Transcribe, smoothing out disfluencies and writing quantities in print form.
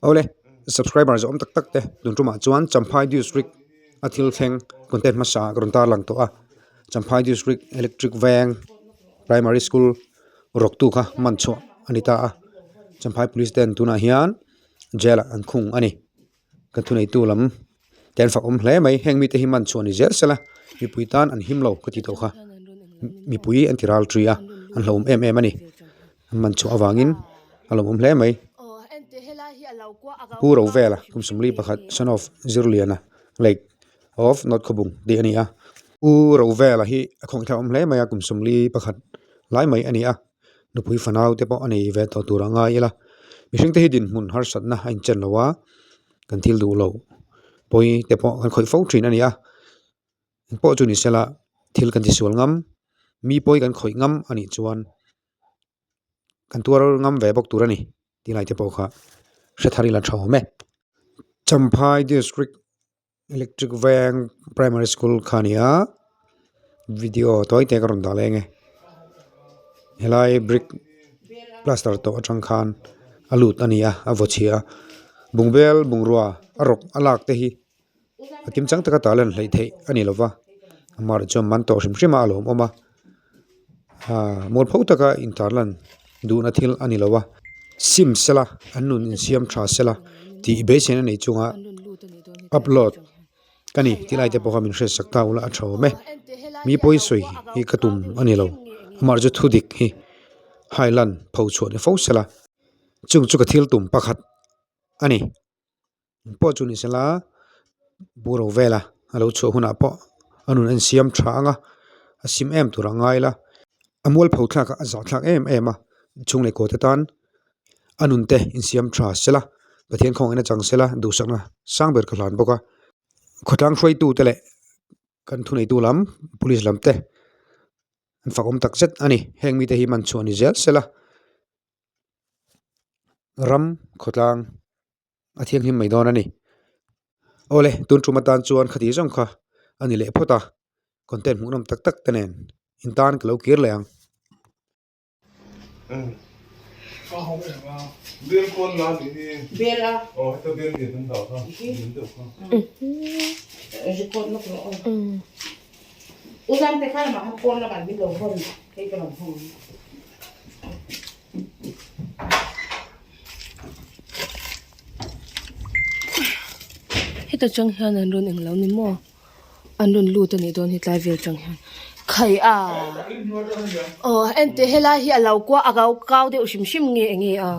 Awle, subscriber zawh awm tak tak te tun tumah chuan Champhai district a thil thleng content hmasa ka rawn tarlang tawh a, Champhai district electric veng primary school rawk tu kha man chhuah a ni ta a, Champhai police ten tunah hian jail ah an khung a ni. Ka thuneitu lam te an fak awm hle mai heng mite hi man chhuah ni zel sela mipui tan an him lo ka tih tawh kha mipui an ti ral ṭi a an hlauhawm em em a ni an man chhuah avangin a lawmawm hle mai Pu Rovela kum sawmli pakhat son of Zirliana lake of North Khawbung tih a ni a Pu Rovela hi a khawngthlak awm hle mai a kum sawmli pakhat lai mai a ni a. Nupui fanau te pawh a nei ve tawh tur a ngai ila mihring te hi dinhmun harsatna a inchen lo a kan thil duh loh pawi te pawh kan khawih fo thin a ni a engpawh chu ni sela thil kan tisual ngam mi pawi kan khawih ngam a nih chuan kan tuar ngam ve bawk tur a ni tih lai te pawh kha hre thar ila tha awm e. Champhai district Electric veng primary school kha a ni a video tawi te ka rawn dah leng e helai brick plaster tawh atang khan a lut a ni a a vaw chhia a bungbel bungrua a rawk a lak te hi a kim chang taka tah lan hleih theih a ni lova amaherawhchu chuan man tawh hrim hrim a a lawmawm a. Aa mualpho taka intarlan duhna thil a ni lo a, sim sela an nun insiam tha sela tih beiseina nei chunga upload ka ni tih lai te pawh kha min hriatsak ta ula a tha awm e, mi pawi sawi hi ka tum a ni lo amaherawhchu chu thudik hi hailan pho chhuah ni fo sela chung chu ka thil tum pakhat a ni. Pawh chu ni sela buro vela a lo chhuah hunah pawh a nun a insiam tha ang a a sim em tur a ngai la a mualpho thlak a a zah thlak em em a chhung leh kawte tan a nun te insiam tha sela Pathian khawngaihna chang sela duhsakna sang ber ka hlan bawk a khawtlang hruaitu te leh kan thuneitu lam police lam te an fakawm tak zet a ni heng mite hi man chhuah ni zel sela ram khawtlang. a thianghlim mai dawn a ni awle tun tum atan chuan khati zawng kha a ni leh phawt a content hmuhnawm tak tak te nen in tan ka lo kir leh ang. Heta tang hian an rawn englo ni maw an rawn lut a nih dawn hi tlai vel tang hian khai a aw enteh helai hi a lo kuah a kau deuh hrim hrim nge enge a.